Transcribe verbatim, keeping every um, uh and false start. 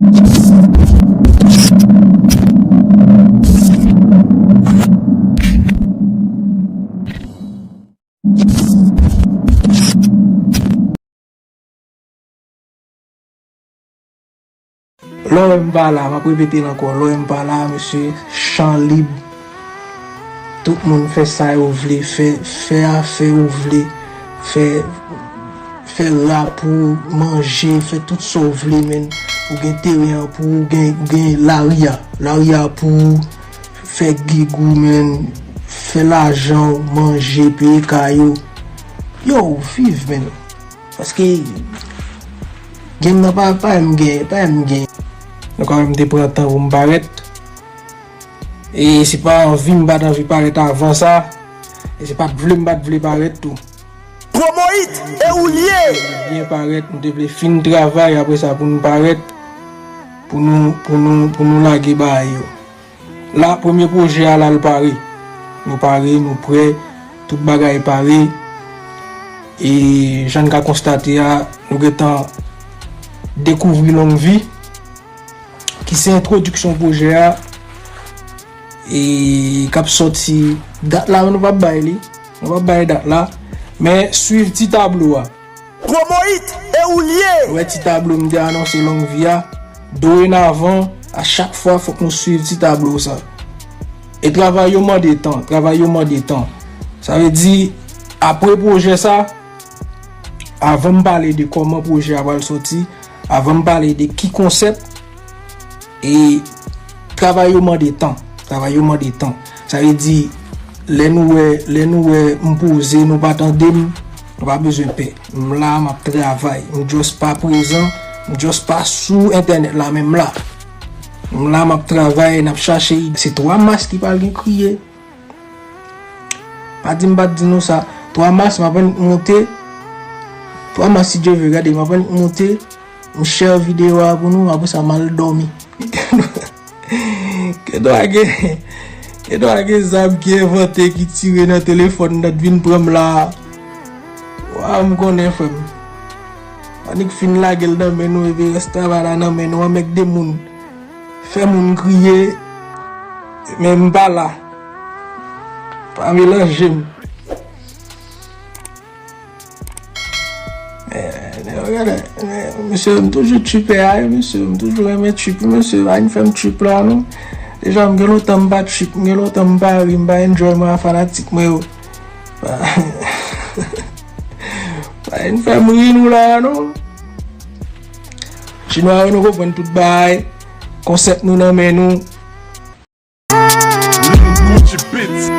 Lè w wè m pa la, m ap repete l ankò, lè w wè m pa la, mesye, chan lib. Tout moun fè sa yo vle, fè, fè afè ou vle, fè, fè rap ou, manje, fè tout sa w vle, men ou gen teren an pou ou, gen, ou gen lari a, lari a pou ou, fè gig ou, men fè lajan w, manje, peye kay ou. Yo, viv, men. Paske game nan pa, pa m gen, pa m gen. Donk, m te pran tan pou m parèt. E se pa anvi m pa t anvi parèt avan sa. E se pa t vle m pa t vle parèt tou. Promo Hit, e ou l ye! Byen parèt, nou te vle fin travay, apre sa pou nou parèt, pou nou, pou nou, pou nou lage bagay yo. La, premye pwojè a la, l pare. Nou pare, nou prè, tout bagay pare. E jan n ka konstate a, nou gentan dekouvri Longvi, ki se entwodiksyon pwojè a, e k ap sòti dat la, nou p ap bay li, nou p ap bay dat la, men swiv ti tablo a. Promo Hit, e ou l ye! Ou wè ti tablo m te anonse Longvi a, dorenavan, a chak fwa, fòk nou swiv ti tablo sa. E travay yo mande tan, travay yo mande tan. Sa vle di, apre pwojè sa, avan m pale de kòman pwojè a pral sòti, avan m pale de ki konsèp, e travay yo mande tan. Travay yo mande tan. Sa vle di, lè nou wè, lè nou wè m poze, nou pa tande m, nou pa bezwen pè. M la, m ap travay. M just pa prezan, m just pa sou entènèt la, men m la. M la, m ap travay, n ap chache. Se twa mas ki pral gen kriye. Pa di m pa t di nou sa. Twa mas, m apèn monte. Twa mas, si Dye vle, gade, m apèn monte. M share videyo a pou nou, apre sa, m al dòmi. Gen dwa gen, gen dwa gen zam ki envante, ki tire nan telefòn nan, t vin pran m la. Wa, m konnen, frè m. Annik fin lage l nan men nou, epi rès travay la nan men nou, anmègde moun. Fè moun kriye, men m pa la. Pa melanje m. Eh, eh, mesye, m toujou tripè a, mesye, m toujou renmen trip, mesye, pa vin fè m trip la, non. Deja, m gen lontan m pa trip, m gen lontan m pa ri, m pa enjoy mwen a fanatik mwen yo. Pa, pa vin fè m ri nou la, non. Chinwa yo, nou konprann tout bagay. Konsèp nou nan men nou. Lil Gucci Beats.